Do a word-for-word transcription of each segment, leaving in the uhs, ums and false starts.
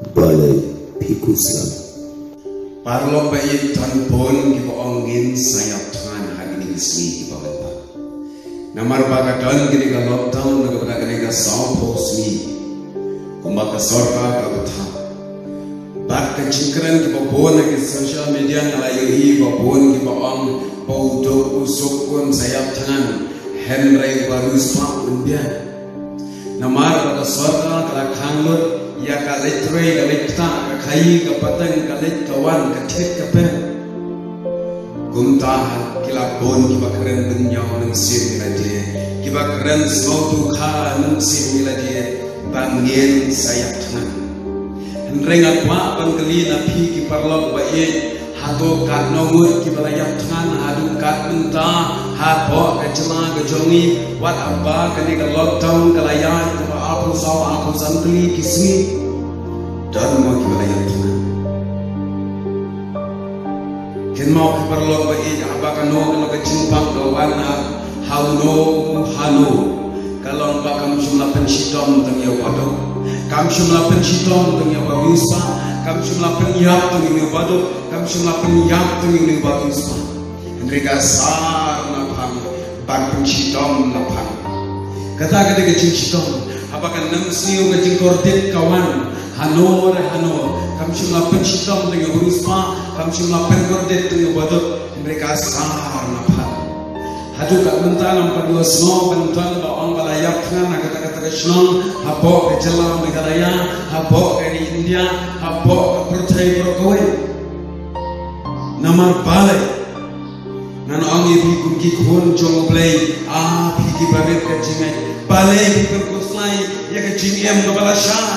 Balei phi khuslai? Paralok ba ïeit, don bun kiba ong ngin sa ïap thngan ha kine ki sngi kiba mynta. Namar ba ka don kane ka lockdown na ka bynta kane ka sawphew sngi kumba ka sorkar ka bthah. Bad ka jingkren kiba bun ha ki social media nga la ïohi ba bun kiba ong ba u duk u suk un sa ïap thngan, hynrei ba riewspah un biang. Namar ba ka sorkar ka la khang lut ïa ka leit trei, ka leit ktah, ka khaïi, ka pateng, ka leit ka wan, ka thied ka peng. Kumta ki la bun kiba kren bynñiaw mynsiem ïa lade, kiba kren sngewthuh kha mynsiem ïa lade ba ngin sa ïap thngan. Hynrei nga kwah ban kylli na phi ki paralok ba ïeit, hato katno ngut kiba la ïap thngan haduh kat mynta hapoh ka jylla ka jong ngi, wat haba kane ka lockdown ka la ïaid kaba arphew saw arphew san tylli ki sngi? Don mo kiba la ïap thngan? Kynmaw ki paralok ba ïeit, haba kano kano ka jingpang ka wan ha, ha uno ha uno, ka long ba kam shym la pynshitom tang ïa u baduk, kam shym la pynshitom tang ïa u bariewspah, kam shym la pynïap tang ïa u baduk, kam shym la pynïap tang ïa u bariewspah. Hynrei ka sar na phang ban pynshitom na phang. Kata ka dei ka jingshitom. Haba ka nang sniew ka jingkordit ka wan hano re hano, kam shym la pynshitom tang ïa u bariewspah, kam shym la pynkordit tang ïa u baduk, hynrei ka sar na phang. Haduh kat mynta ngam pat ïohsngew ban don ba ong ba la ïap thngan ha kata kata ka shnong, hapoh ka jylla Meghalaya, hapoh ka ri India, hapoh ka pyrthei baroh kawei. Namar balei? Ngan ong ïa phi kum ki khun jong U Blei, a phi kiba rit ka jingngeit, balei phi pynkhuslai ïa ka jingim kaba lashai?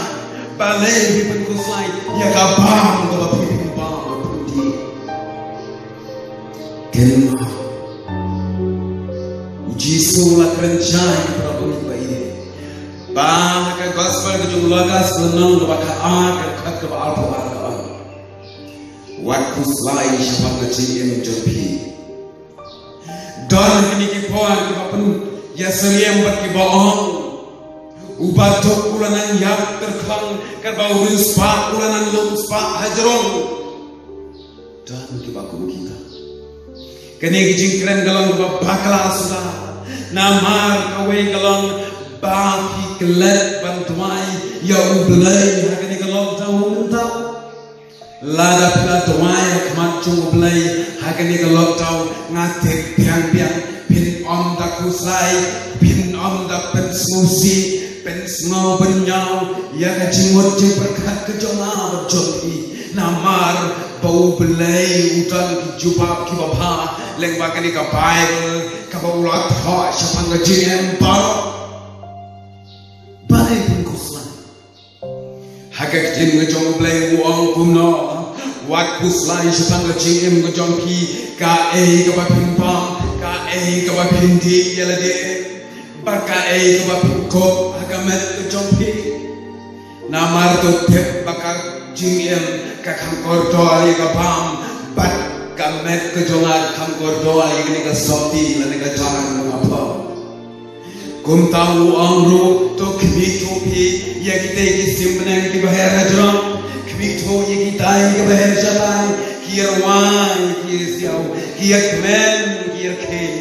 Balei phi pynkhuslai ïa ka bam kaba phi pynbam? Kynmaw, U Jisu u la kren shai para bangeit ba ïeit, ba ha ka gospel ka jong u Lukas lynnong kaba khatar, ka dkhot kaba arphew ar ka ong: Wat khuslai shaphang ka jingim jong phi. Don kine ki por kiba pynïasyriem bad kiba ong, u baduk u la nang ïap tyrkhong, katba u riewspah u la nang lum spah hajrong. Don kiba kum kita. Kane ka jingkren ka long kaba bakla suda. Namar kawei ka long ba phi klet ban duwai ïa U Blei ha kane ka lockdown mynta. Lada phi la duwai ha khmat jong U Blei ha kane ka lockdown, nga tip biang biang phin ym da khuslai, phin ym da pynsngewsih, pynsngew bynñiaw ïa ka jingmut jingpyrkhat ka jong nga bad jong phi. Namar ba U Blei u don ki jubab kiba bha lyngba kane ka Baibl kaba u la thoh shaphang ka jingim baroh. Balei phin khuslai? Ha ka ktien ka jong U Blei u ong kumno? Wat khuslai shaphang ka jingim ka jong phi, kaei kaba phin bam, kaei kaba phin dih ïa lade, bad kaei kaba phin kup ha ka met ka jong phi. Namar to tip ba ka jingim ka kham kordor ïa ka bam, bad ka met ka jong nga ka kham kordor ïa kane ka sotti lane ka jalan kaba pop. Kumta u ong ruh, to khmih thuh phi ïa kitei ki sim bneng kiba her hajrong, khmih thuh ïa kitai kiba her shatai, ki ïa rwai, ki ïa siaw, ki ïa kmen, ki ïa rkhie.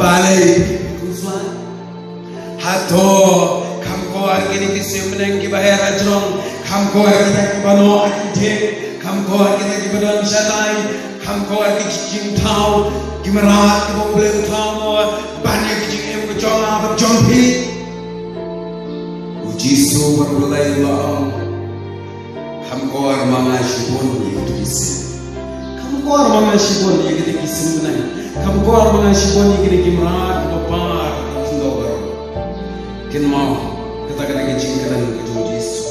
Balei phi khuslai? Hato kham kor kine ki sim bneng kiba her hajrong, kham kor kita kiba noh ha ki dieng, kham kor kita kiba don shatai, kham kor ki jingthaw, ki mrad kiba U Blei u thaw mo ban ïa ki jingim ka jong nga bad jong phi? U Jisu bad U Blei u la ong, kham kor ma nga shibun ïa kito ki sim. Kham kor ma nga shibun ïa kito ki sim bneng. Kham kor ma nga shibun ïa kito ki mrad kiba par ki khyndew baroh. Kynmaw, kata ka dei ka jingkren ka jong U Jisu.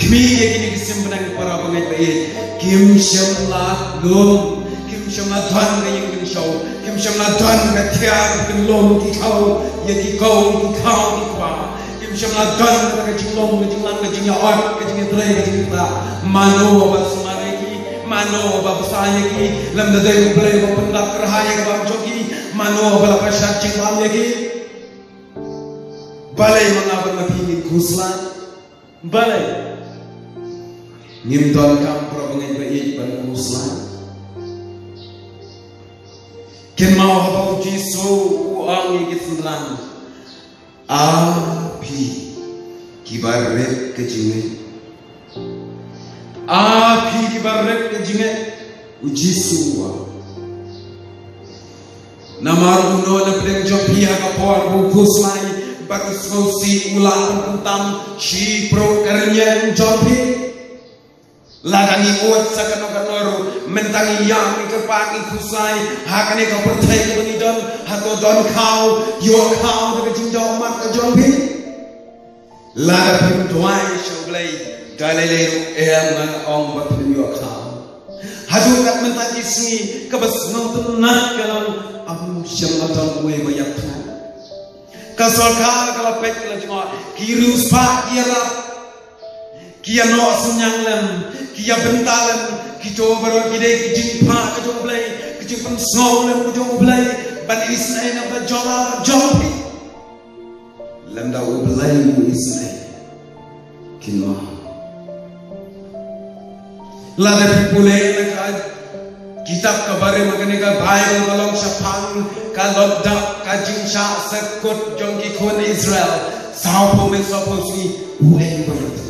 Khmih ïa kine ki sim bneng para bangeit ba ïeit, kim shym la lum, kim shym la don ka ïing kynshew, kim shym la don ka thiar ka lum ki khaw ïa ki kow ki khaw ki kpa. Kim shym la don ka jinglum ka jinglang ka jingïaot ka jingïatrei ka jingïaktah. Mano ba sumar ïa ki, mano ba bsa ïa ki, lymda dei U Blei ba pyndap kyrhai ïa ka bam jong ki, mano ba la pynshad jingbam ïa ki. Balei ma nga bad ma phi ngin khuslai? Balei? Ngim donkam para bangeit ba ïeit ban khuslai. Kynmaw haba u Jisu u ong ïa ki synran, "A phi kiba rit ka jingngeit. A phi kiba rit ka jingngeit," u Jisu u ong. Namar uno na pdeng jong phi ha ka por ba u khuslai bad u sngewsih u lah ban kyntam shiphew ka rynïeng jong phi? Lada ngi ot sa kano kano ruh, mynta ngi ïam, ngi kyrpad, ngi khuslai ha kane ka pyrthei kaba ngi don, hato don khaw, ïoh khaw da ka jingdaw mat ka jong phi? Lada phim duwai sha U Blei, da lei lei ruh em, ngan ong ba phim ïoh khaw. Haduh kat mynta ki sngi, kaba sngewtynnat ka long, ym shym la don uwei ba ïap thngan. Ka sorkar ka la peit, ka la jngoh, ki riewspah ki ïarap, ki ïanoh synñiang lem, ki ïabynta lem, kito baroh ki dei ki jingphah ka jong U Blei, ki jingpynsngew lem ka jong U Blei ban isynei na ka jong nga bad jong phi. Lymda U Blei um isynei, kynmaw. Lada phi pule na ka kitab kaba rim ha kane ka Baibl ba long shaphang ka lok dap, ka jingshah syrkut jong ki khun Israel, sawphew miet sawphew sngi, uei ba ïap thngan?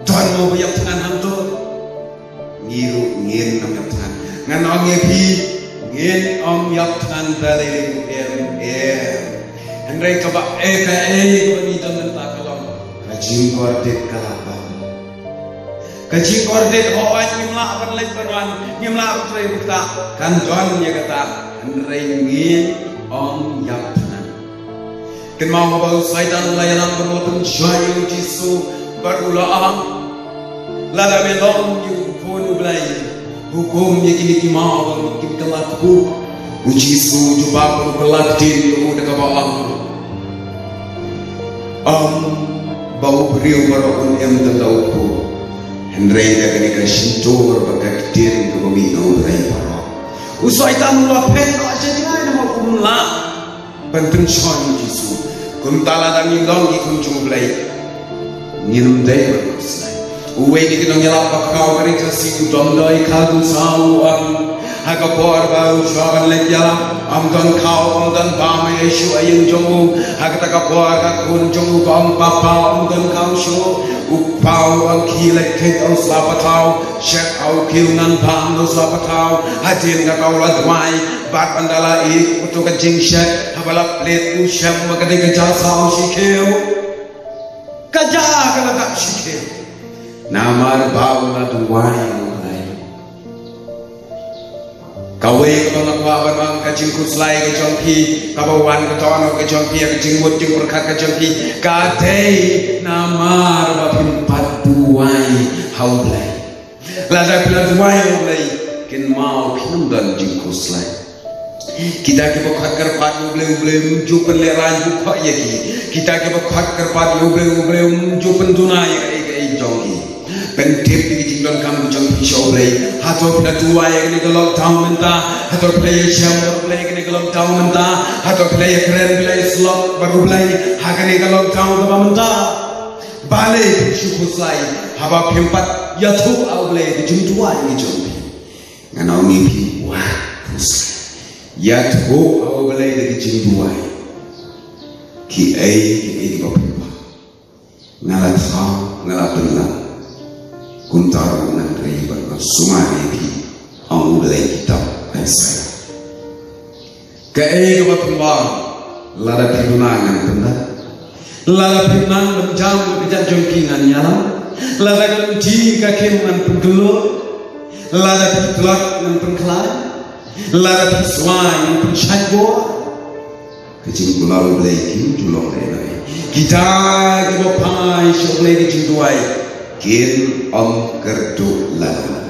Don mo ba ïap thngan hangto? Ngi ruh ngin ym ïap thngan. Ngan ong ïa phi, ngin ym ïap thngan da lei lei ruh em, em. Hynrei kaba eh, kaei kaba ngi don mynta ka long, ka jingkordit ka la don. Ka jingkordit, hooid, ngim lah ban leit ban wan, ngim lah ban trei ban ktah, kan don ïa kata, hynrei ngin ym ïap thngan. Kynmaw haba u Soitan u la ïalam ban pynshoi ïa u Jisu, bad u la ong, lada me long ïa u Khun U Blei, hukum ïa kine ki maw ba kin kylla kpu. U Jisu u jubab bad u kylla ktien ïa u da kaba ong, ym ba u briew baroh un im tang da u kpu, hynrei da kane ka shyntur bad ka ktien kaba mih na u briew baroh. U Soitan u la phet noh sha jngai namar um lah ban pynshoi ïa u Jisu. Kumta lada ngi long ki khun jong U Blei, ngin ym dei ban khuslai. Uwei na ki nongïalap ba khraw ka ri Khasi u Domdoi Khardusa u ong, ha ka por ba u shu ban leit ïalap, ym don khaw, ym don bam ha shuh ha ïing jong u. Ha kata ka por ka khun jong u ka ong, Papa, ym don khaw shuh. U kpa u ong, khie leit kheit ha u sla pathaw. Shet ha u khiew, ngan bam ha u sla pathaw. Hadien kata u la duwai, bad ynda la ïeh ïa kato ka jingshet, haba la plie u shem ba ka dei ka ja saw shi khiew. Ka ja ka la dap shi khiew. Namar ba u la duwai ïa U Blei. Kawei kaba nga kwah ban ong, ka jingkhuslai ka jong phi, kaba wan ka don ha ka jong phi, ka jingmut jingpyrkhat ka jong phi, ka dei namar ba phim pat duwai ha U Blei. Lada phi la duwai ha U Blei, kynmaw phin ym don jingkhuslai. Kita kiba khot kyrpad ïa U Blei, U Blei um ju pynlehraiñ bukhuh ïa ki. Kita kiba khot kyrpad ïa U Blei, U Blei um ju pynduna ïa kaei kaei jong ki. Pyntip ïa ki jingdonkam jong phi sha U Blei. Hato phi la duwai ïa kane ka lockdown mynta? Hato phi la ïashem bad U Blei ïa kane ka lockdown mynta? Hato phi la ïakren, phi la ïasyllok bad U Blei ha kane ka lockdown kaba mynta? Balei phi shu khuslai haba phim pat ïathuh ha U Blei ïa ka jingduwai ka jong phi? Ngan ong ïa phi, wat khuslai. Ïathuh ha U Blei da ka jingduwai. Kiei kiei kiba phi kwah, nga la thaw, nga la pynlong. Kumta ruh ngan ri bad ngan sumar ïa phi, ong U Blei ha kitab Isaiah. Kaei kaba phi kwah, lada phi duna ngan pyndap. Lada phi nang ban jam ka jait jong phi ngan ïalam. Lada ka lynti ka khim ngan pynkyllon. Lada phi tlot ngan pynkhlaiñ. Lada phi swai ngan pynshait bor. Ka jingkular U Blei kim ju long lehnoh. Kita kiba phai sha U Blei ka jingduwai kin ym kyrduh lano.